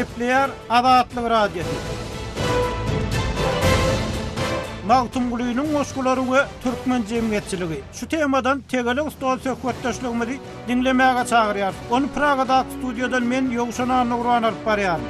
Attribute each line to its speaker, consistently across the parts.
Speaker 1: Gepleýär Azatlyk Radiosy. Magtymgulynyň goşgulary we türkmen jemgyýetçiligi. Şu temadan tegelek stol söhbetdeşligimizi diňlemäge çagyrýarys. Ony Pragadaky studiýadan men Ýowşan Annagurban alyp barýaryn.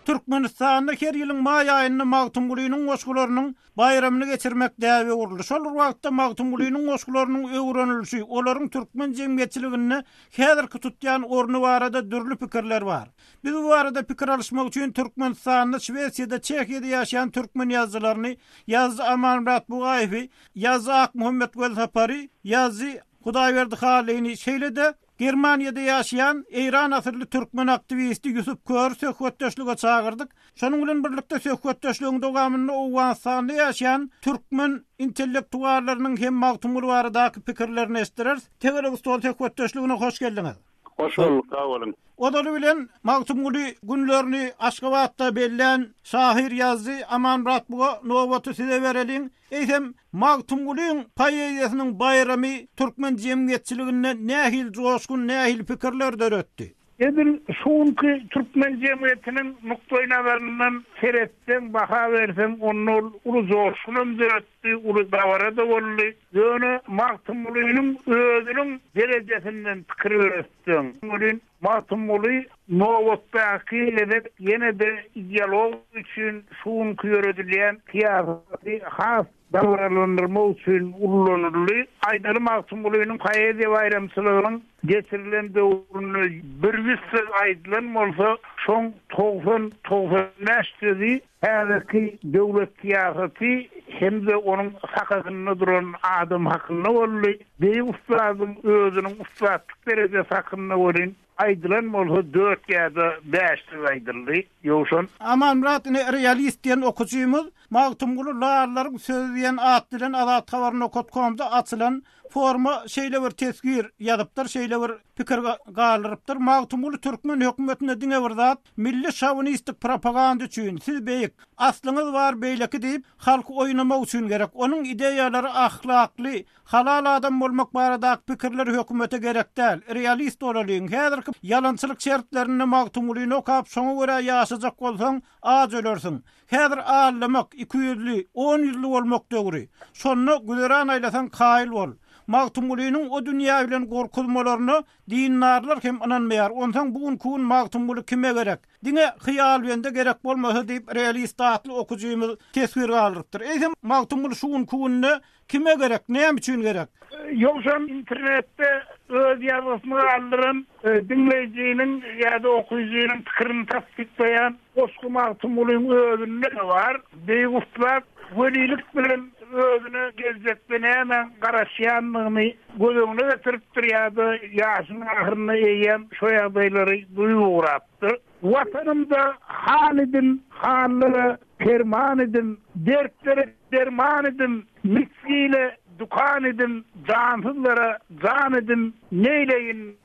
Speaker 1: Türkmenistanda her ýylyň maý aýynda Magtymgulynyň goşgularynyň baýramyny geçirmek däbe öwrüldi. Şol bir wagtda Magtymgulynyň goşgularynyň öwrenilişi, olaryň türkmen jemgyýetçiliginde häzirki tutýan orny barada dürli pikirler bar. Biz bu barada pikir alyşmak üçin Türkmenistanda, Şwesiýada, Çehiýada ýaşaýan türkmen ýazyjylaryny, ýazyjy Amanmyrat Bugaýewi, ýazyjy Akmuhammet Welsapary, ýazyjy Hudaýberdi Hallyny, şeýle-de Germaniýada ýaşaýan eýran asylly türkmen aktiwisti Ýusup Köri söhbetdeşlige çagyrdyk. Şonuň bilen birlikde söhbetdeşligiň dowamynda Owganystanda ýaşaýan türkmen intellektuallarynyň hem Magtymguly baradaky pikirlerini eşitdireris. Tegelek stol söhbetdeşligine hoş geldiňiz.
Speaker 2: Hoş bolduk, sag boluň.
Speaker 1: Ozaly bilen Magtymguly günlerini Aşgabatda bellän şahyr ýazyjy Amanmyrat Buga nobaty size bereliň. Eýsem, Magtymgulyň poeziýasynyň baýramy türkmen jemgyýetçiliginde nähili joşgun, nähili pikirler döretdi?
Speaker 3: Edil şu günki türkmen jemgyýetiniň nukdaýnazaryndan seretseň, baha berseň, onda ol uly joşgunam döretdi, uly dabara-da boldy. Ýöne Magtymgulynyň özüniň derejesinden pikir ýöretseň welin, Magtymguly nobatdaky gezek ýene-de ideologiýa üçin şu günki ýöredilýän syýasaty has dabaralandyrmak üçin ullanyldy. Aýdaly, Magtymgulynyň poeziýa baýramçylygynyň geçirilen döwründe bir ýüz söz aýdylan bolsa, şoň 90, 95 sözi häzirki döwlet syýasaty hem-de onuň sakasynda duran adam hakynda boldy. Beýik ussadyň özüniň ussatlyk derejesi hakynda welin aýdylan bolsa dört ýa-da bäş söz aýdyldy. Ýowşan.
Speaker 1: Amanmyrat ine realist diýen okyjymyz Magtymguly lallaryň sözi diýen at bilen Azathabar nokat komda açylan foruma şeýle bir teswir ýazypdyr, şeýle bir pikir galdyrypdyr, Magtymguly türkmen hökümetine diňe bir zat, milli şowinistik propaganda üçin, siz beýik, aslyňyz bar beýleki diýip, halky oýnamak üçin gerek. Onuň ideýalary ahlakly, halal adam bolmak baradaky pikirleri hökümete gerek däl. Realist bolalyň, häzirki ýalançylyk şertlerinde Magtymgulyny okap, şoňa görä ýaşajak bolsaň, aç ölersiň. Häzir aldamak, ikiýüzli, on ýüzli bolmak döwri. Şonda güzeran aýlasaň kaýyl bol. Magtymgulynyň o dünýä bilen gorkuzmalaryna dindarlar hem ynanmaýar. Onsoň bu günki gün Magtymguly kime gerek? Diňe hyýalbende gerek bolmasa diýip Realist atly okyjymyz teswir galdyrypdyr. Eýsem Magtymguly şu günki günde Kime gerek, näme üçin gerek?
Speaker 3: Ýogsam internetde öz ýazgysyny galdyran diňleýjiniň ýa-da okyjynyň pikirini tassyklaýan goşgy Magtymgulyň özünde-de bar. Beýik ussat welilik bilen özüne geljekde nämäň garaşýandygyny göz öňüne getiripdir ýa-da ýaşynyň ahyrynda eýýäm şo ýagdaýlary duýup ugrapdyr. Watanymda han idim, hanlara perman idim, Dertlere derman idim, misgile dükan idim, Jansyzlara jan idim, neýleýin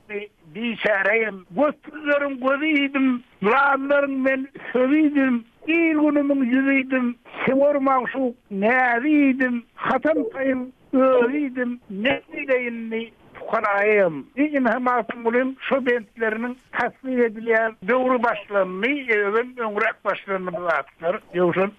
Speaker 3: biçäreýem. Gözsüzleriň gözi idim, lallaryň men sözi idim, Il-günümiň ýüzi idim, söwer magşuk näzi idim, Hatam Taýyň Özi-idim, neýleýinmi, pukaraýam. Ynha, Magtymgulyň şo bentleriniň tassyk edilýän döwri başlandy, özem öňräk başlandy bu zatlar, Ýowşan.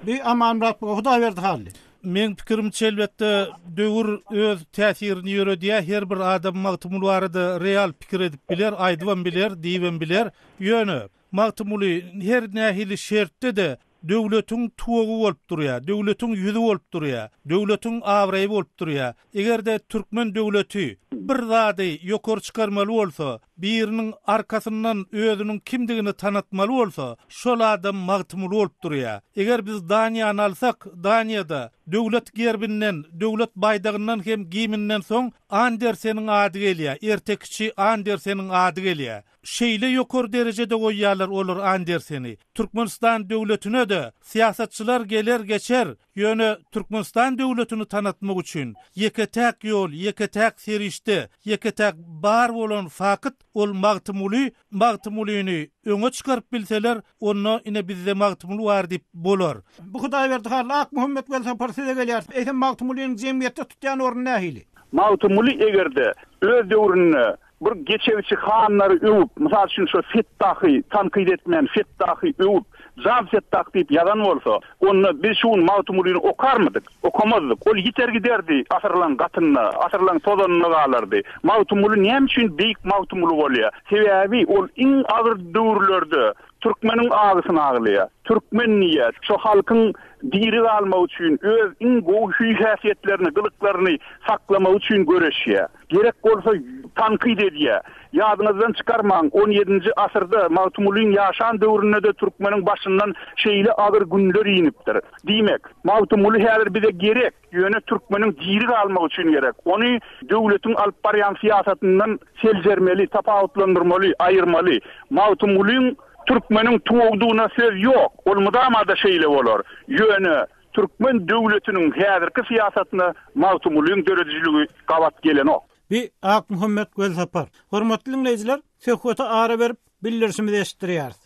Speaker 1: Bi Amanmyrat buga Hudaýberdi Hally.
Speaker 4: Meň pikirimçe elbetde döwür öz täsirini ýöredýär. Her bir adam Magtymguly barada real pikir edip biler, aýdybam biler, diýibem biler. Ýöne Magtymguly her nähili şertde-de Döwletiň tuwagy bolup durýar, döwletiň ýüzi bolup durýar, döwletiň abraýy bolup durýar. Eger-de türkmen döwleti bir zady ýokary çykarmaly bolsa, biriniň arkasyndan özüniň kimdigini tanatmaly bolsa, şol adam Magtymguly bolup durýar. Eger biz Daniýany alsak, Daniýada döwlet gerbinden, döwlet baýdagyndan hem gimninden soň Anderseniň ady gelýär, ertekiçi Anderseniň ady gelýär. Şeýle ýokary derejede goýýarlar olar Anderseni. Türkmenistan döwletine-de syýasatçylar geler geçer, ýöne Türkmenistan döwletini tanatmak üçin ýeke-täk ýol, ýeke-täk serişde, ýeke-täk bar bolan fakt ol Magtymguly, Magtymgulyny öňe çykaryp bilseler, onda ine bizde Magtymguly bar diýip bolar.
Speaker 1: Bu Hudaýberdi Hally, Akmuhammet Welsapar size gelýär. Eýsem Magtymgulynyň jemgyýetde tutýan orny nähili?
Speaker 2: Magtymguly eger-de öz döwründe bir geçegçi hanlary öwüp, mysal üçin şo Fetdahy tankyt etmän Fetdahy öwüp, Jan Fetdah diýip ýazan bolsa, onda biz şu gün Magtymgulyny okarmydyk? Okamazdyk. Ol ýiter giderdi asyrlaň gatynda, asyrlaň tozanynda galardy. Magtymguly näme üçin beýik Magtymguly bolýar? Sebäbi ol iň agyr döwürlerde Türkmeniň agysyny aglaýar. Türkmen diýýär. Şo halkyň diri galmagy üçin, öz iň gowy hüý-häsiýetlerini, gylyklaryny saklamagy üçin göreşýär. Gerek bolsa tankyt edýär. Ýadyňyzdan çykarmaň, on ýedinji asyrda Magtymgulyň ýaşan döwründe-de türkmeniň başyndan şeýle agyr günler inipdir. Diýmek, Magtymguly häzir bize gerek, ýöne türkmeniň diri galmagy üçin gerek. Ony döwletiň alyp barýan syýasatyndan seljermeli, tapawutlandyrmaly, aýyrmaly. Magtymgulyň türkmeniň tuwugdygyna söz ýok, ol mydama-da şeýle bolar. Ýöne Türkmen döwletiniň häzirki syýasatyna Magtymgulyň döredijiligi gabat gelenok.
Speaker 1: Bi Akmuhammet Welsapar. Hormatly diňleýjiler, söhbete ara berip, bildirişimizi eşitdirýäris.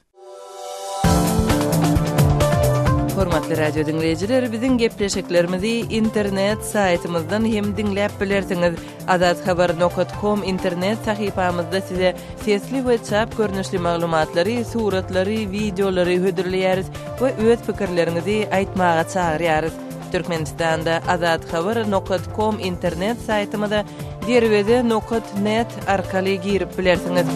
Speaker 5: Hormatly radio diňleýjiler, biziň gepleşiklerimizi internet saýtymyzdan hem diňläp bilersiňiz. Azathabar nokat kom internet sahypamyzda size sesli we çap görnüşli maglumatlary, suratlary, wideolary hödürleýäris we öz pikirleriňizi aýtmaga çagyrýarys. Türkmenistanda Azathabar nokat kom internet saýtymyza Derweze nokat net arkaly girip bilersiňiz.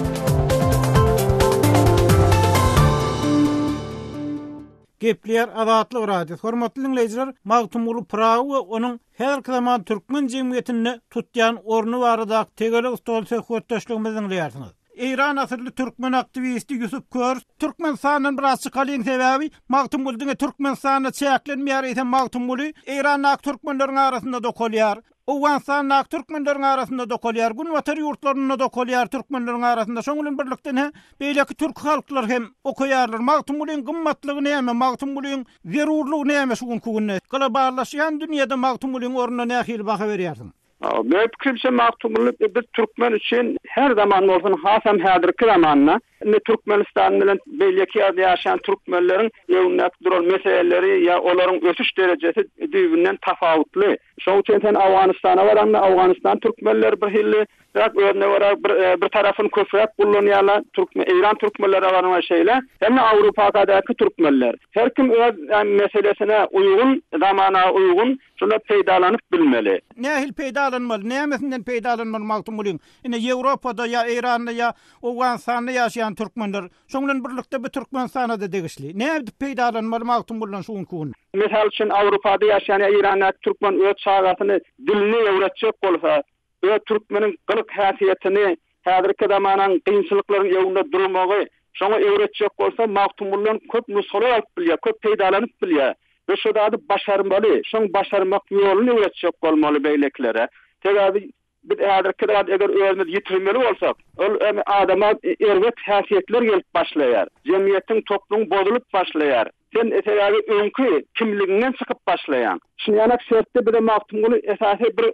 Speaker 1: Gepleýär Azatlyk Radiosy. Hormatly diňleýjiler, Magtymguly Pyragy we onuň häzirki zaman türkmen jemgyýetinde tutýan orny baradaky tegelek stol söhbetdeşligimizi diňleýärsiňiz. Eýran asylly türkmen aktiwisti Ýusup Kör, Türkmenistandan biraz çykalyň sebäbi Magtymguly diňe Türkmenistanda çäklenmeýär eýsem Magtymguly Eýrandaky türkmenleriň arasynda dokalýar. Owganystandaky türkmenleriň arasynda dokalýar, günbatar ýurtlarynda dokalýar türkmenleriň arasynda. Şoň bilen birlikde ine beýleki türki halklar hem okaýarlar. Magtymgulyň gymmatlygy näme? Magtymgulyň zerurlygy näme şu günki günde? Globallaşýan dünýede Magtymgulyň ornuna nähili baha berýärsiň?
Speaker 6: Meniň pikirimçe Magtymguly biz türkmen üçin her zaman bolsun hasam häzirki zamanda Indi Türkmenistan bilen beýleki ýerde ýaşaýan türkmenleriň öňündäki duran meseleleri ýa olaryň ösüş derejesi düýbünden tapawutly. Şonuň üçin sen Owganystana baraňda Owganystan türkmenleri bir hilli räk özüne görä bir bir tarapyny köpräk ullanýarlar. Türkmen Eýran türkmenlerine baraňda şeýle. Hemme Awrupakadaky türkmenler. Her kim öz meselesine uýgun, zamana uýgun şunda peýdalanyp bilmeli.
Speaker 1: Nähili peýdalanmaly? Nämesinden peýdalanmaly Magtymgulyň? Ine Ýewropada ýa Eýranda ýa Owganystanda ýaşaýan türkmenler, şoň bilen birlikde bu Türkmenistana-da degişli. Nädip peýdalanmaly Magtymgulydan şu günki gün?
Speaker 6: Mysal üçin, Awrupada ýaşaýan ýa Eýrandaky türkmen öz çagasyny dilini öwretjek bolsa, öz türkmeniň gylyk-häsiýetini, häzirki zamanaň kynçylyklaryň öňünde durmagy, şoňa öwretjek bolsa, Magtymgulydan köp nusgalar alyp bilýär, köp peýdalanyp bilýär. We şo zady başarmaly, şoň başarmak ýoluny öwretjek bolmaly beýlekilere. Sebäbi Biz häzirki zady eger özümiz ýitirmeli bolsak, ol adama erbet häsiýetler gelip başlaýar. Jemgyýetiň, toplumyň bozulyp başlaýar. Sen sebäbi öňki kimligiňden çykyp başlaýaň. Şunýanak şertde bize Magtymguly esasy bir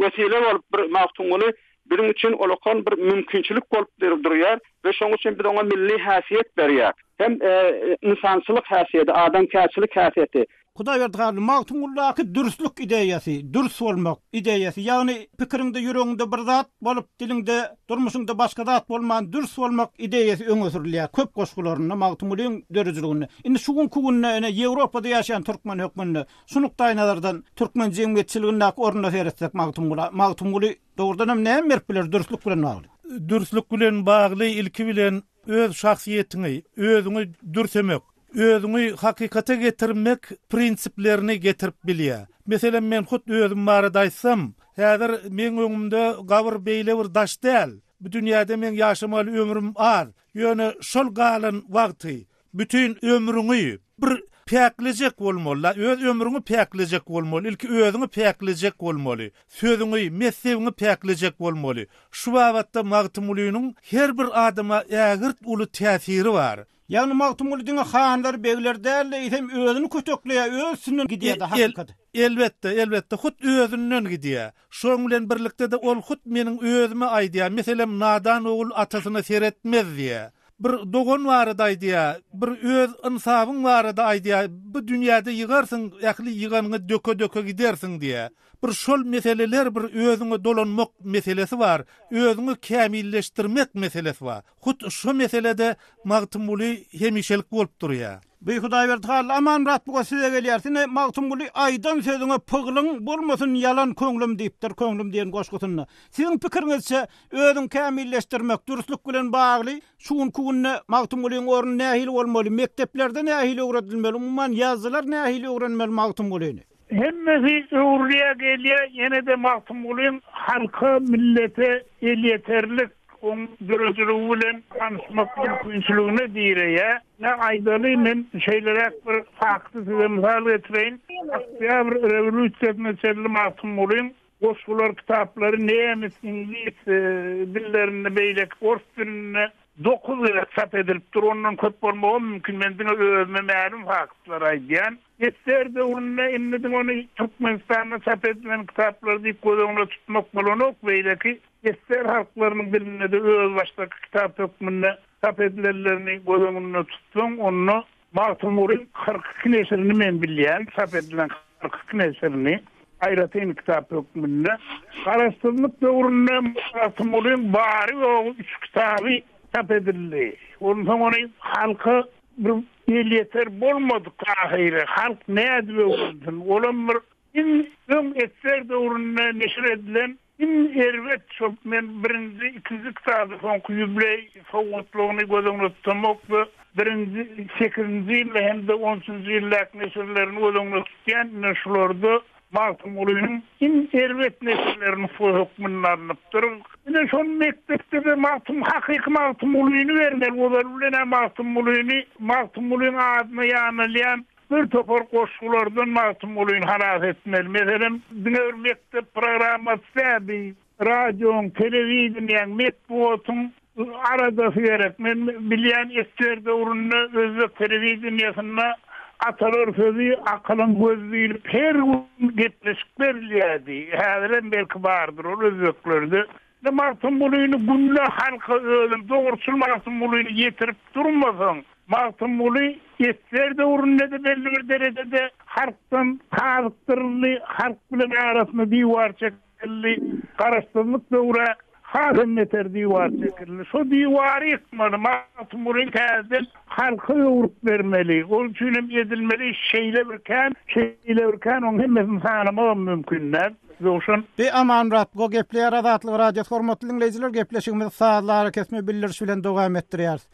Speaker 6: wesile bolup, bir Magtymguly biziň üçin ullakan bir mümkinçilik bolup durýar we şonuň üçin biz oňa milli häsiýet berýäris. Hem ynsançylyk häsiýeti, adamkärçilik häsiýeti.
Speaker 1: Hudaýberdi Garly, Magtymgulydaky dürslük ideýasy, dürs bolmak ideýasy, ýagny pikiriňde, ýüregiňde bir zat bolup, diliňde, durmuşyňda başga zat bolman, dürs bolmak ideýasy öňe sürülýär köp goşgularynda, Magtymgulyň döredijiliginde. Indi şu günki günde ine Ýewropada ýaşaýan türkmen hökmünde şu nukdaýnazardan türkmen jemgyýetçiligindäki ornuna seretsek Magtymgula, Magtymguly dogrudan hem näme berip biler dürslük bilen bagly?
Speaker 4: Dürslük bilen bagly ilki bilen öz şahsyýetiňi, özüňi dürsemek, özüňi hakykata getirmek prinsiplerini getirip bilýär. Meselem, men hut özüm barada aýtsam, häzir meň öňümde gabyr beýle bir daş däl. Bu dünýäde meň ýaşamaly ömrüm az. Ýöne şol galan wagty, bütin ömrüňi bir päklejek bolmaly-da, öz ömrüňi päklejek bolmaly, ilki özüňi päklejek bolmaly, sözüňi, messebiňi päklejek bolmaly. Şu babatda Magtymgulynyň her bir adama ägirt uly täsiri bar.
Speaker 1: Ýagny Magtymguly diňe hanlar, begler däl-de, eýsem özüni kötekleýär, öz üstünden gidýär-de hakykata.
Speaker 4: Elbetde, elbetde, hut özünden gidýär. Şoň bilen birlikde-de ol hut meniň özüme aýdýar, meselem, nadan ogul atasyna seretmez diýýär. Bir dogan barada aýdýar, bir öz ynsabyň barada aýdýar, bu dünýäde ýygarsyň, ähli ýyganyňy döke-döke gidersiň diýýär. Bir şol meseleler bir özüňe dolanmak meselesi bar, özüňi kämilleşdirmek meselesi bar. Hut şo meselede Magtymguly hemişelik bolup durýar.
Speaker 1: Bi Hudaýberdi Hally Amanmyrat buga size gelýär. Ine Magtymguly aýdan sözüňe pyglyň bolmasyn ýalan köňlüm diýipdir köňlüm diýen goşgusynda. Siziň pikiriňizçe özüňi kämilleşdirmek dürslük bilen bagly şu günki günde Magtymgulyň orny nähili bolmaly mekdeplerde nähili öwredilmeli umuman ýazyjylar nähili öwrenmeli Magtymgulyny?
Speaker 3: Hemmesi öwrülýär gelýär ýene-de Magtymgulyň halka millete elýeterlik Oň döredijiligi bilen tanyşmak mümkinçiligine direýär. Ine, aýdaly, men şeýleräk bir fakty size mysal getireýin. Oktýabr rewolýusiýasyna çenli Magtymgulyň goşgular kitaplary nemes, iňlis dillerinde, beýleki ors dilinde dokuz gezek çap edilipdir. Ondan köp bolmagam mümkin. Men diňe özüme mälim faktlary aýdýan. Ssr döwründe indi diňe ony Türkmenistanda çap edilen kitaplar diýip göz öňünde tutmak bolanok, beýleki Ssr halklarynyň dilinde-de özbaşdak kitap hökmünde çap edilenlerini göz öňünde tutsaň, onda Magtymgulyň 42 neşirini men bilýän, çap edilen 42 neşirini aýratyn kitap hökmünde. Garaşsyzlyk döwründe Magtymgulyň bary-ýogy üç kitaby çap edildi. Onsoň ony halka bir elýeter bolmadyk ahyry. Halk nädip öwrensin? Olam bir iň öň ssr döwründe neşir edilen Iň erbet şol men birinji ikinji kitaby soňky ýubleý sowgatlygyny göz öňünde tutamok we birinji sekizinji ýylda hem-de on üçünji ýyldaky neşirlerini göz öňünde tutýan ine şularda Magtymgulynyň iň erbet neşirleri nusga hökmünde alnypdyr. Ine şol mekdepde-de Magtym hakyky Magtymgulyny bermeli ozaly bilen-ä Magtymgulyny Magtymgulyň adyna ýanalýan Bir topar goşgulardan Magtymgulyny halas etmeli. Meselem, diňe bir mekdep programmasy däl, bi radioň, telewideniýäň, metbugatyň aradasy gerek. Men bilýän ssr döwründe özbek telewideniýesinde Atalar sözi akylyň gözi diýlip her gün gepleşik berilýärdi. Häzirem belki bardyr ol özbeklerde. Magtymgulyny günde halka özüni dogruçyl Magtymgulyny ýetirip durmasaň, Magtymguly ssr döwründe-de belli bir derejede halkdan tazykdyryldy, halk bilen arasyna diwar çekildi, garaşsyzlyk döwrä has hem beter diwar çekildi. Şo diwary ýykmaly, Magtymgulyny täzeden halka öwrüp bermeli. Ol üçin hem edilmeli iş şeýle bir kän, şeýle bir kän, oň hemmesini sanamagam mümkin däl. Ýowşan.
Speaker 1: Be Amanmyrat Go gepleýär Azatlyk Radiosy hormatly diňleýjiler gepleşigimizi sazly arakesme bildiriş bilen dowam etdirýäris.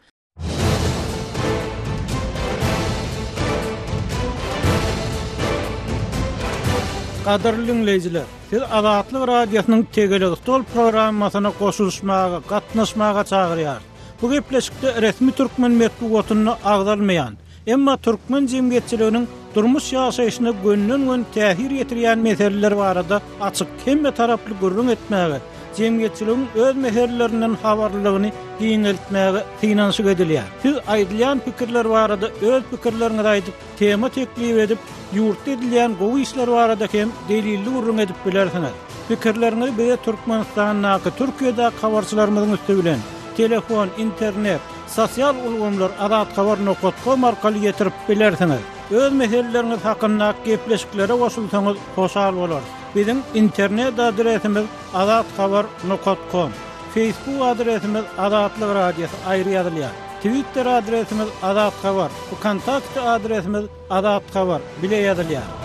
Speaker 1: Gadyrly diňleýjiler, siz Azatlyk Radiosynyň Tegelek stol programmasyna goşulyşmaga, gatnaşmaga çagyrýarys. Bu gepleşikde resmi türkmen metbugatynda agzalmaýan, Emma türkmen jemgyýetçiliginiň durmuş ýaşaýşyna gönden-göni täsir ýetirýän meseleler barada açyk, hemmetaraply gürrüň etmäge, jemgyýetçiligiň öz meselelerinden habarlylygyny giňeltmäge synanyşyk edilýär. Siz aýdylýan pikirler barada öz pikirleriňizi aýdyp, tema teklip edip, ýurtda edilýän gowy işler barada hem delilli gürrüň edip bilersiňiz. Pikirleriňizi bize Türkmenistandaky, Türkiýedäki habarçylarymyzyň üsti bilen, telefon, internet, Sosial ulgamlar azathabar nokat kom arkaly ýetirip bilersiňiz. Öz meseleleriňiz hakynda gepleşiklere goşulsaňyz hoşal bolarys. Biziň internet adresimiz azathabar nokat kom. Facebook adresimiz Azatlyk Radiosy aýry ýazylýar. Twitter adresimiz azathabar, Wkontakte adresimiz azathabar bile ýazylýar.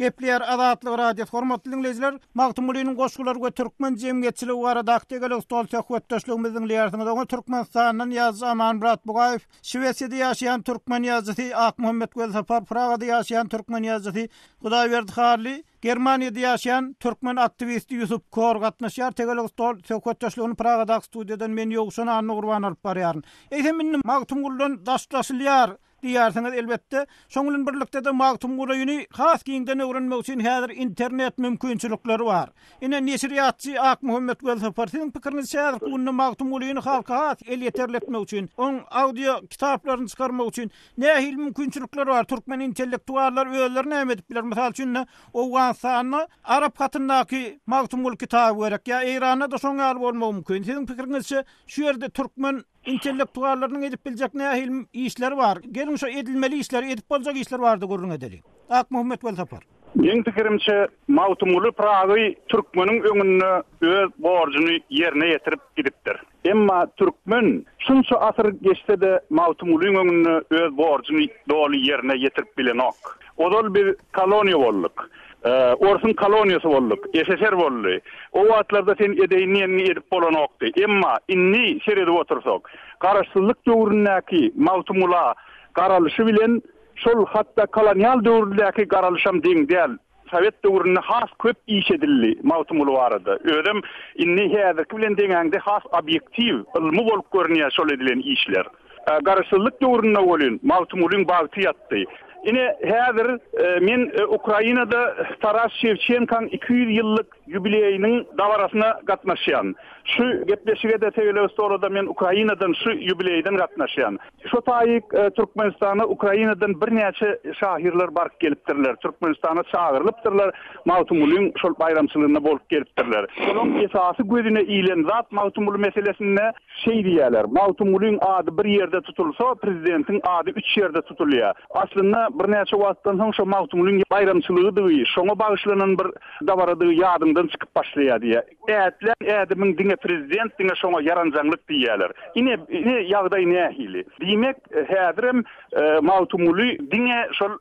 Speaker 1: Gepleýär Azatlyk Radiosy Hormatly diňleýjiler, Magtymgulynyň goşgulary we türkmen jemgyýetçiligi baradaky tegelek stol söhbetdeşligimizi diňleýärsiňiz. Oňa Türkmenistandan ýazyjy Amanmyrat Bugaýew, Şwesiýada ýaşaýan türkmen ýazyjysy Akmuhammet Welsapar, Pragada ýaşaýan türkmen ýazyjysy Hudaýberdi Hally, Germaniýada ýaşaýan türkmen aktiwisti Ýusup Kor gatnaşýar. Tegelek stol söhbetdeşligini Pragadaky studiýadan men Ýowşan Annagurban alyp barýaryn. Eýsem indi Magtymgulydan daşlaşylýar. diýýärsiňiz elbetde. Şoň bilen birlikde-de Magtymgulyny has giňden öwrenmek üçin häzir internet mümkinçilikleri bar. Ine, neşirýatçy Akmuhammet Welsapar, siziň pikiriňizçe häzirki günde Magtymgulyny halka has elýeterli etmek üçin, onuň audio kitaplaryny çykarmak üçin nähili mümkinçilikler bar? Türkmen intellektuallary özleri näme edip biler? Mysal üçin, ine, Owganystanda arap hatyndaky Magtymguly kitaby gerek ýa Eýranda-da şoň ýaly bolmagy mümkin. Siziň pikiriňizçe şu ýerde türkmen intellektuallarynyň edip biljek nähili işleri bar? Geliň şo edilmeli işleri, edip boljak işler barada gürrüň edeliň. Akmuhammet Welsapar.
Speaker 2: Meň pikirimçe, Magtymguly Pyragy türkmeniň öňünde öz borjuny ýerine ýetirip gidipdir. Emma türkmen şunça asyr geçse-de Magtymgulyň öňünde öz borjuny doly ýerine ýetirip bilenok. Ozal biz koloniýa bolduk. Orsuň koloniýasy bolduk. SSR boldy. O wagtlarda sen edeýin diýeniňi edip bolanokdy. Emma indi seredip otursak, Garaşsyzlyk döwründäki Magtymgula garalyşy bilen şol hatda kolonial döwürdäki garalyşam deň däl. Sowet döwründe has köp iş edildi Magtymguly barada. Özem indi häzirki bilen deňäňde has obýektiw, ylmy bolup görünýär şol edilen işler. Garaşsyzlyk döwründe welin Magtymgulyň bagty ýatdy. Ine, häzir men Ukrainada Taras Şewçenkaň 200 ýyllyk ýubileýiniň dabarasyna gatnaşýan. Şu gepleşige-de, tegelek stola-da men Ukrainadan şu ýubileýden gatnaşýan. Şo taýyk Türkmenistana Ukrainadan birnäçe şahyrlar baryp gelipdirler. Türkmenistana çagyrylypdyrlar, Magtymgulyň şol baýramçylygynda bolup gelipdirler. Şolaň esasy gözüne ilen zat Magtymguly meselesinde şeý diýýärler, Magtymgulyň ady bir ýerde tutulsa, prezidentiň ady üç ýerde tutulýar. Aslynda birnäçe wagtdan soň şo Magtymgulyň baýramçylygydygy, şoňa bagyşlanan bir dabaradygy ýadyňdan çykyp başlaýar diýýär. Ätlän ädimiň diňe prezident, diňe şoňa ýaranjaňlyk diýýärler. Ine, ine ýagdaý nähili. Diýmek, häzirem Magtymguly diňe şol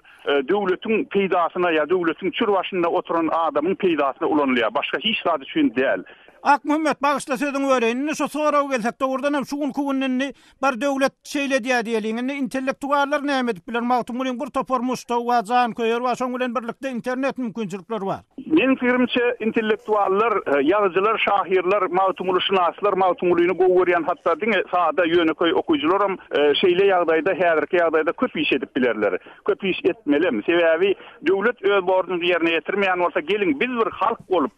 Speaker 2: döwletiň peýdasyna ýa döwletiň çür başynda oturan adamyň peýdasyna ulanylýar, başga hiç zat üçin däl.
Speaker 1: Akmuhammet, bagyşla sözüňi böleýin. Indi şu soraga gelsek, dogrudan hem şu günki günde indi Bir döwlet şeýle edýär diýeliň, indi intellektuallar näme edip biler? Magtymgulyň bir topar muşdagy bar, janköýeri bar, şoň bilen birlikde internet mümkinçilikleri bar.
Speaker 2: Meniň pikirimçe, intellektuallar, ýazyjylar, şahyrlar, magtymgulyşynaslar, Magtymgulyny gowy görýän hatda diňe sada, ýönekeý okyjylaram şeýle ýagdaýda, häzirki ýagdaýda köp iş edip bilerler. Köp iş etmelem. Sebäbi döwlet öz borjuny ýerine ýetirmeýän bolsa, geliň biz bir halk bolup,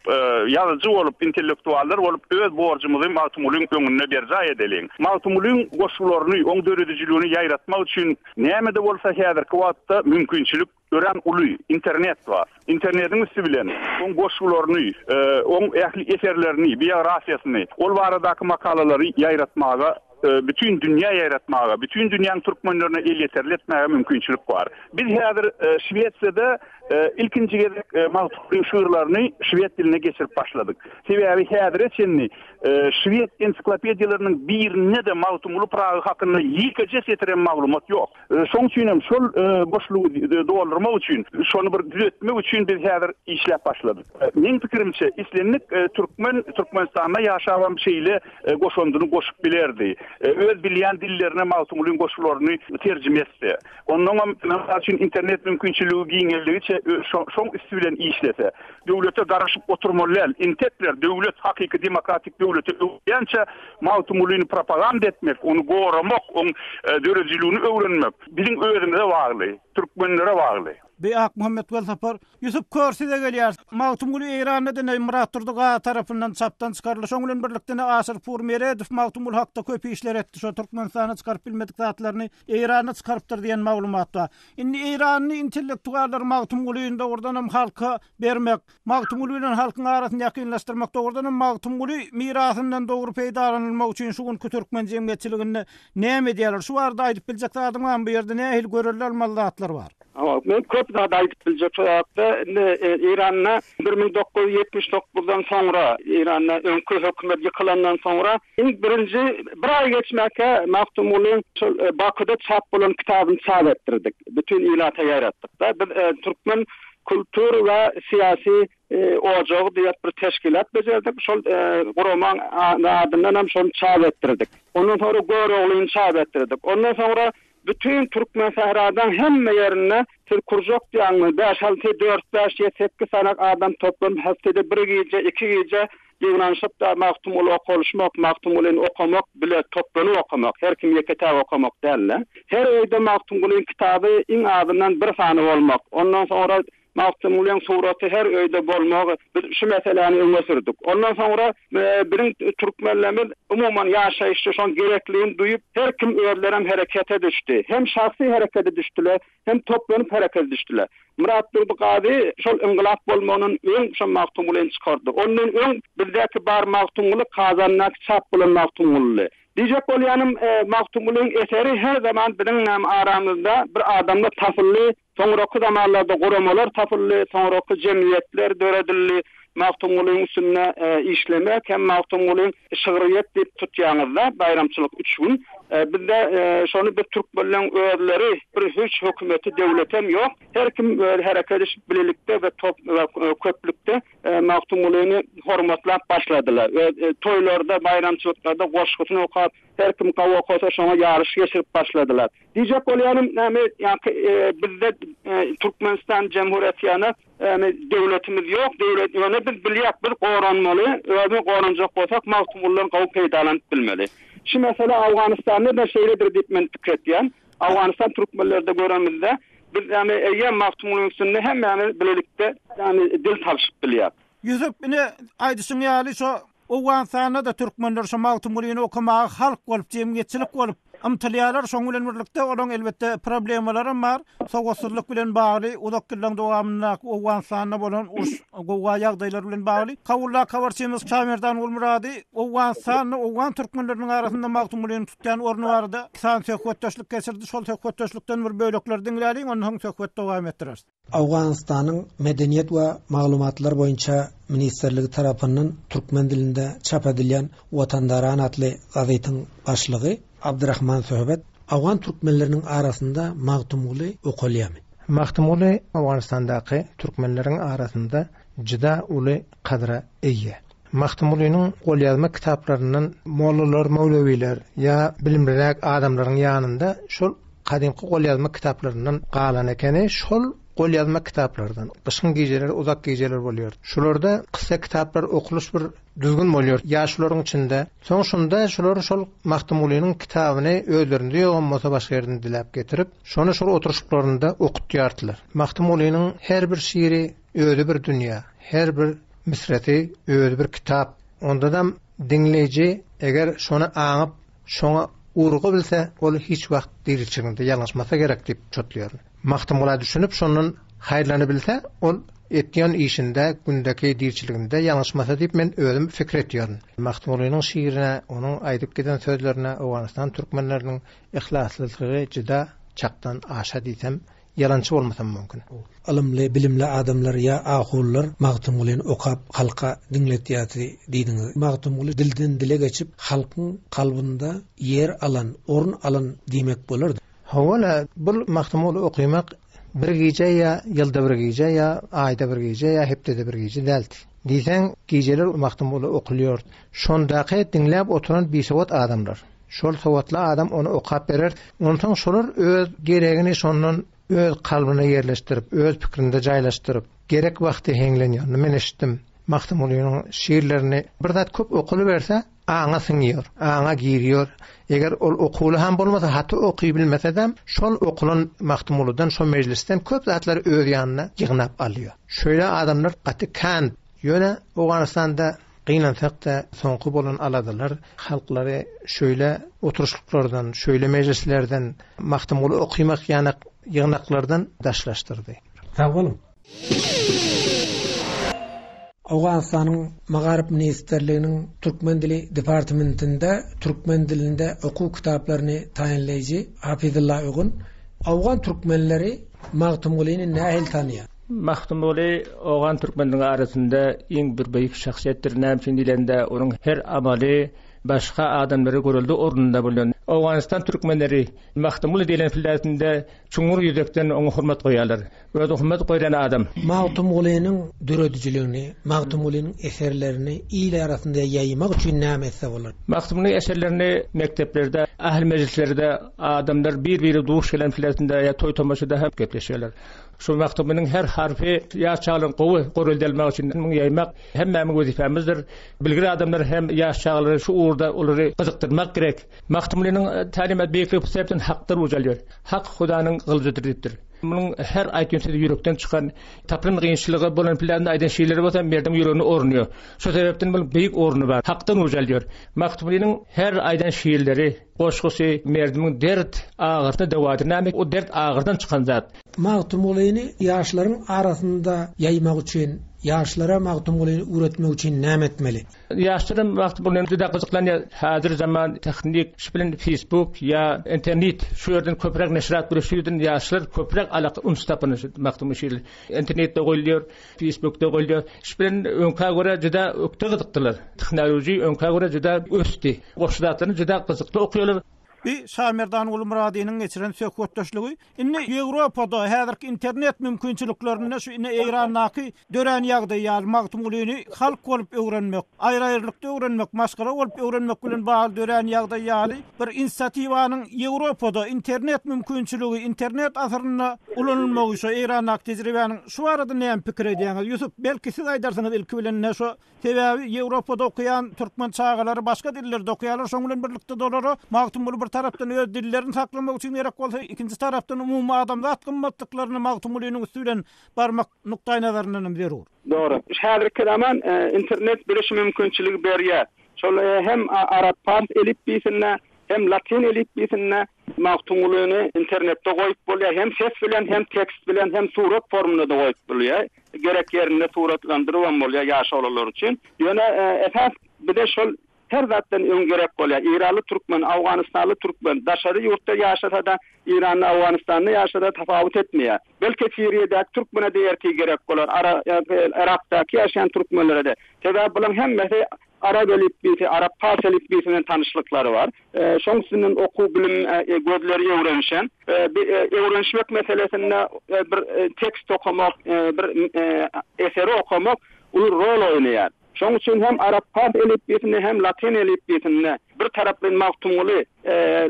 Speaker 2: ýazyjy bolup, intellektuallar bolup öz borjumyzy Magtymgulyň öňünde berjaý edeliň. Magtymgulyň goşgularyny, oň döredijiligini ýaýratmak üçin näme-de bolsa häzirki wagtda mümkinçilik örän uly, internet bar. Internetiň üsti bilen oň goşgularyny, oň ähli eserlerini, biografiýasyny, ol baradaky makalalary ýaýratmaga bütin dünýä ýaýratmaga, bütin dünýäň türkmenlerine elýeterli etmäge mümkinçilik bar. Biz häzir Şwesiýada ilkinji gezek Magtymgulyň şygyrlaryny şwed diline geçirip başladyk. Sebäbi häzire çenli şwed ensiklopediýalarynyň birinde-de Magtymguly Pyragy hakynda ýekeje setirem maglumat ýok. Şoň üçin hem şol boşlugy doldurmak üçin, şony bir düzetmek üçin biz häzir işläp başladyk. Meň pikirimçe, islendik türkmen Türkmenistanda ýaşabam şeýle goşandyny goşup bilerdi. Öz bilýän dillerine Magtymgulyň goşgularyny terjime etse. Onnoňam, mysal üçin, internet mümkinçiligi giňeldigiçe şoň üsti bilen işlese. Döwlete garaşyp oturmaly däl. Intekler döwlet hakyky demokratik döwlete öwrülýänçä Magtymgulyny propaganda etmek, ony goramak, oň döredijiligini öwrenmek biziň özümize bagly, türkmenlere bagly.
Speaker 1: Bi Akmuhammet Welsapar, Ýusup Kör size gelýär. Magtymguly Eýranda diňe Myratdurdy Gazy tarapyndan çapdan çykaryldy. Şoň bilen birlikde ine Aşyrpur Meredow Magtymguly hakda köp işler etdi. Şo Türkmenistanda çykaryp bilmedik zatlaryny Eýranda çykarypdyr diýen maglumat bar. Indi eýranly intellektuallar Magtymgulyny dogrudanam halka bermek, Magtymguly bilen halkyň arasyny ýakynlaşdyrmak, dogrudanam Magtymguly mirasyndan dogry peýdalanylmak üçin şu günki türkmen jemgyýetçiliginde näme edýärler? Şu barada aýdyp biljek zadyň barmy? Bu ýerde nähili görelde almaly zatlar bar?
Speaker 6: Hawa, men köp zat aýdyp biljek şu wagtda. Indi Eýranda 1979-dan soňra, Eýranda öňki hökümet ýykylandan soňra iň birinji bir aý geçmäkä Magtymgulyň şol Bakuda çap bolan kitabyny çap etdirdik. Bütin ilata ýaýratdyk-da. Biz Türkmen kultur we syýasy ojagy diýip bir teşkilat bejerdik. Şol guramaň adyndan hem şony çap etdirdik. Ondan soňra Göroglyny çap etdirdik. Ondan soňra Bütin Türkmensähradan hemme ýerinde siz kurjak diýýäňmi, bäş-alty, dört-bäş, ýedi-sekiz sany adam toplanyp hepdede bir gije, iki gije. Ýygnanyşyp-da Magtymguly okalyşmak, Magtymgulyny okamak bile toplanyp okamak, her kim ýeke-täk okamak däl-de. Her öýde Magtymgulyň kitaby iň azyndan bir sany bolmak, ondan soňra Magtymgulyň suraty her öýde bolmagy, biz şu meseläni öňe sürdük. Ondan soňra biziň türkmenlerimiz umuman ýaşaýyşda şoň gerekligini duýup, her kim özlerem herekete düşdi. Hem şahsy herekete düşdüler, hem toplanyp herekete düşdüler. Myratdurdy Gazy şol yngylap bolmagyndan öň şo Magtymgulyny çykardy. Ondan öň bizdäki bar Magtymguly Kazandaky çap bolan Magtymgulydy. Diýjek bolýanym, Magtymgulyň eseri her zaman biziň aramyzda bir adamda tapyldy. Soňraky zamanlarda guramalar tapyldy, soňraky jemgyýetler döredildi. Magtymgulyň üstünde işlemek hem Magtymgulyň şygryýet diýip tutýaňyzda baýramçylyk üç gün. Bizde şony biz türkmenleň özleri bir hiç hökümeti döwletem ýok. Her kim özi hereket edişip bilelikde we top we köplükde Magtymgulyny hormatlap başladylar. Öz toýlarda baýramçylyklarda goşgusyny okap her kim gowy okasa şoňa ýaryş geçirip başladylar. Diýjek bolýanym näme ýaňky bizde Türkmenistan Jemhuriýeti ýaly döwletimiz ýok döwlet ýöne biz bilýäk biz goranmaly özümiz goranjak bolsak Magtymgulydan gowy peýdalanyp bilmeli. Şu mesele Awganystanda-da şeýledir diýip men pikir etýän. Awganystan türkmenlerde görenimizde biz ýagny eýýäm Magtymgulyň üstünde hemmämiz bilelikde ýagny dil tapyşyp bilýäs.
Speaker 1: Ýusup ine aýdyşyň ýaly şo Owganystanda-da türkmenler şu Magtymgulyny okamaga halk bolup, jemgyýetçilik bolup ymtylýarlar. Şonuň bilen birlikde olaryň elbetde problemalaram bar. Sowatsyzlyk bilen bagly, uzak ýyllaryň dowamyndaky Owganystanda bolan uruş, gowga ýagdaýlary bilen bagly. Kabuldaky habarçymyz Şamerdan Gulmyrady Owganystanda owgan türkmenleriniň arasynda Magtymgulynyň tutýan orny barada iki sany söhbetdeşlik geçirdi. Şol söhbetdeşlikden bir bölekleri diňläliň, ondan soň söhbeti dowam etdireris.
Speaker 7: Owganystanyň Medeniýet we maglumatlar boýunça ministrligi tarapyndan türkmen dilinde çap edilýän Watandaran atly gazetiň başlygy Abdyrahman Söhbet, Owgan türkmenleriniň arasynda Magtymguly okalýarmy?
Speaker 8: Magtymguly Owganystandaky türkmenleriň arasynda juda uly kadyra eýe. Magtymgulynyň golýazma kitaplaryndan mollalar, möwlewiler ýa bilimliräk adamlaryň ýanynda şol gadymky golýazma kitaplaryndan galan ekeni. Şol golýazma kitaplardan, gyşyň gijeleri uzak gijeler bolýar. Şularda kyssa kitaplar okulyş bir düzgün bolýar ýaşularyň içinde. Soň şunda şular şol Magtymgulynyň kitabyny özlerinde ýogam bolsa başga ýerden diläp getirip, şony şol oturyşyklarynda okutýardylar. Magtymgulynyň her bir şiri Özi bir dünýä, her bir misresi özi bir kitap. Ondadam diňleýji eger şony aňyp, şoňa urgy bilse, ol hiç wagt diriçliginde ýalňyşmasa gerek diýip çotlaýaryn. Magtymgula düşünip, şondan haýyrlanybilse, ol etýän işinde, gündeki diriçiliginde ýalňyşmasa diýip men özüm pikir etýärin. Magtymgulynyň şiirine, onuň aýdyp giden sözlerine Owganystan türkmenleriniň yhlaslylygy juda çakdan aşa diýsem Ýalançy bolmasam mümkin.
Speaker 7: Ylymly, bilimli adamlar ýa ahunlar Magtymgulyny okap halka diňletýärdi diýdiňiz. Magtymguly dilden dile geçip halkyň kalbynda ýer alan, orun alan diýmek bolar.
Speaker 8: Hawa-la, bul Magtymguly okymak bir gije ýa ýylda bir gije ýa aýda bir gije ýa hepdede bir gije däldi. Diýseň, gijeler Magtymguly okulýardy. Şondaky diňläp oturan bisowat adamlar. Şol sowatly adam ony okap berer. Onsoň şolar öz geregini şondan öz kalbyna ýerleşdirip, öz pikrinde jaýlaşdyryp, gerek wagty heňlenýär. Men eşitdim. Magtymgulynyň şiirlerini bir zat köp okalyberse, aňa siňýär, aňa girýär. Eger ol okuwly hem bolmasa, haty okybilmesedem, şol okulan Magtymgulydan, şo mejlisden köp zatlary öz ýanyna ýygnap alýar. Şeýle adamlar gaty kän. Ýöne Owganystanda Gynansak-da, soňky bolan aladalar halklary şöýle oturyşlyklardan, şöýle mejlislerden, Magtymguly okymak ýanak ýygnaklardan daşlaşdyrdy.
Speaker 7: Sag boluň. Owganystanyň Magaryf ministrliginiň Türkmen dili departamentinde türkmen dilinde okuw kitaplaryny taýynlaýjy Hafyzulla Ögun owgan türkmenleri Magtymgulyny nähili tanaýar?
Speaker 9: Magtymguly owgan türkmeniniň arasynda iň bir beýik şahsyýetdir. Näme üçin diýlende, onuň her amaly başga adamlara görelde ornunda bolýan. Owganystan türkmenleri Magtymguly diýlen pilläsinde çuňňur ýürekden oňa hormat goýýarlar. Özi hormat goýlan adam.
Speaker 7: Magtymgulynyň döredijiligini, Magtymgulynyň eserlerini il arasynda ýaýmak üçin näme etse bolar?
Speaker 9: Magtymgulynyň eserlerini mekdeplerde. Ähli mejlislerde adamlar bir-biri duş gelen filesinde ýa toý-tomaşada hem gepleşýärler. Şu Magtymgulynyň her harpy ýaş çagalaryň gowy görelde almagy üçin muny ýaýmak hemmämiň wezipämizdir. Bilgir adamlar hem ýaş çagalary şu ugurda olary gyzykdyrmak gerek. Magtymgulynyň tälimat beýikligi bu sebäpden Hakdan uç alýar. Hak Hudanyň gylyjydyr diýipdir. Munuň her aýtýan sözi ýürekden çykan, tapylan kynçylygy bolan planda aýdan şiirleri bolsa merdiň ýüregine ornaýar. Şu sebäpden munuň beýik orny bar. Hakdan uç alýar. Magtymgulynyň her aýdan şiirleri, goşgusy merdimiň dert agyrysyna dowadyr. Näme o dert agyrydan çykan zat.
Speaker 7: Magtymgulyny ýaşlaryň arasynda ýaýmak üçin, ýaşlara Magtymgulyny öwretmek üçin näme etmeli?
Speaker 9: Ýaşlar hem Magtymgulyny juda gyzyklanýar. Häzir zaman tehnik şu bilen Facebook ýa internet şu ýerden köpräk neşirat bolýar. Şu ýerden ýaşlar köpräk alaka üns tapyny şu Magtymguly şiirleri internetde goýulýar. Facebookda goýulýar. Şu bilen öňkä görä juda ökde gyzykdylar. Tehnologiýa öňkä görä juda ösdi. Goşgy zatlaryny juda gyzykly okaýarlar.
Speaker 1: Bi Şamerdan Gulmyradynyň geçiren söhbetdeşligi indi Ýewropada häzirki internet mümkinçiliklerinde şu indi Eýrandaky dörän ýagdaý ýaly Magtymgulyny halk bolup öwrenmek, aýry-aýrylykda öwrenmek, maşgala bolup öwrenmek bilen bagly dörän ýagdaý ýaly bir inisiatiwanyň Ýewropada internet mümkinçiligi, internet asyrynda ulanylmagy şo Eýrandaky tejribäniň şu barada näme pikir edýäňiz? Ýusup, belki siz aýdarsyňyz ilki bilen ine şo sebäbi Ýewropada okaýan türkmen çagalary başga dillerde okaýarlar şoň bilen birlikde-de olara Magtymguly bir tarapdan öz dillerini saklamak üçin gerek bolsa ikinji tarapdan umumy adamzat gymmatlyklaryna Magtymgulynyň üsti bilen barmak nukdaýnazaryndan hem zerur.
Speaker 6: Dogry. Häzirki zaman internet bize şu mümkinçiligi berýär. Şol hem arap-pars elipbiýsinde, hem latyn elipbiýsinde Magtymgulyny internetde goýup bolýar. Hem ses bilen, hem tekst bilen, hem surat formunda-da goýup bolýar. Gerek ýerinde suratlandyrybam bolýar ýaş oglanlar üçin. Ýöne esas bize şol her zatdan öň gerek bolýar. Eýranly türkmen, awganystanly türkmen daşary ýurtda ýaşasa-da, Eýranda, Awganystanda ýaşasa-da tapawut etmeýär. Belki Siriýadäki türkmene-de ertir gerek bolar, Yrakdaky ýaşaýan türkmenlere-de. Sebäbi bularyň hemmesi arap elipbiýsi, arap-pars elipbiýsi bilen tanyşlyklary bar. Şoň üstünden okuw, bilim gözleri öwrenişen. Öwrenişmek meselesinde bir tekst okamak, bir eseri okamak uly rol oýnaýar. Şoň üçin hem arap-pars elipbiýsinde hem latyn elipbiýsinde bir taraplaýyn Magtymguly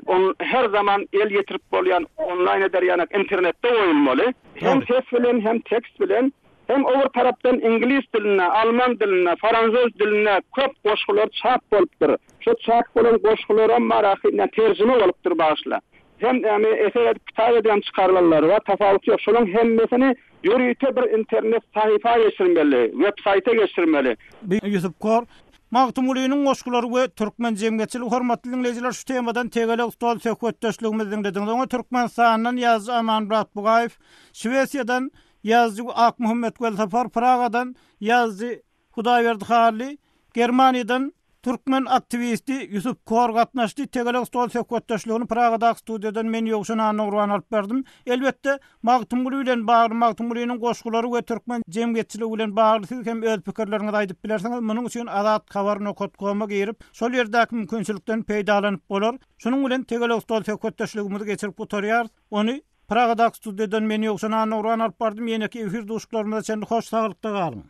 Speaker 6: on her zaman el ýetirip bolýan onlaýn eder ýanak internetde goýulmaly. Hem ses bilen hem tekst bilen hem o bir tarapdan iňlis dilinde, alman dilinde, faranzuz dilinde köp goşgular çap bolupdyr. Şo çap bolan goşgularam bar ahy terjime bolupdyr bagyşla. Hem ýagny eser edip kitap edip hem çykarylanlary bar tapawuty ýok. Şolaň hemmesini Ýörite bir internet sahypa geçirmeli, web saýta geçirmeli.
Speaker 1: Bi Ýusup Kor, Magtymgulynyň goşgulary we türkmen jemgyýetçiligi Hormatly diňleýjiler şu temadan tegelek stol söhbetdeşligimizi diňlediňiz. Oňa Türkmenistandan ýazyjy Amanmyrat Bugaýew, Şwesiýadan ýazyjy Akmuhammet Welsapar, Pragadan ýazyjy Hudaýberdi Hally, Germaniýadan türkmen aktiwisti Ýusup Kor gatnaşdy. Tegelek stol söhbetdeşligini Pragadaky studiýadan men Ýowşan Annagurban alyp bardym. Elbetde, Magtymguly bilen bagly, Magtymgulynyň goşgulary we türkmen jemgyýetçiligi bilen bagly siz hem öz pikirleriňizi aýdyp bilersiňiz. Munuň üçin azathabar nokat koma girip, şol ýerdäki mümkinçilikden peýdalanyp bolar. Şunuň bilen tegelek stol söhbetdeşligimizi geçirip gutarýarys. Ony Pragadaky studiýadan men Ýowşan Annagurban alyp bardym. Ýeneki efir duşuşyklarymyza çenli hoş saglykda galyň.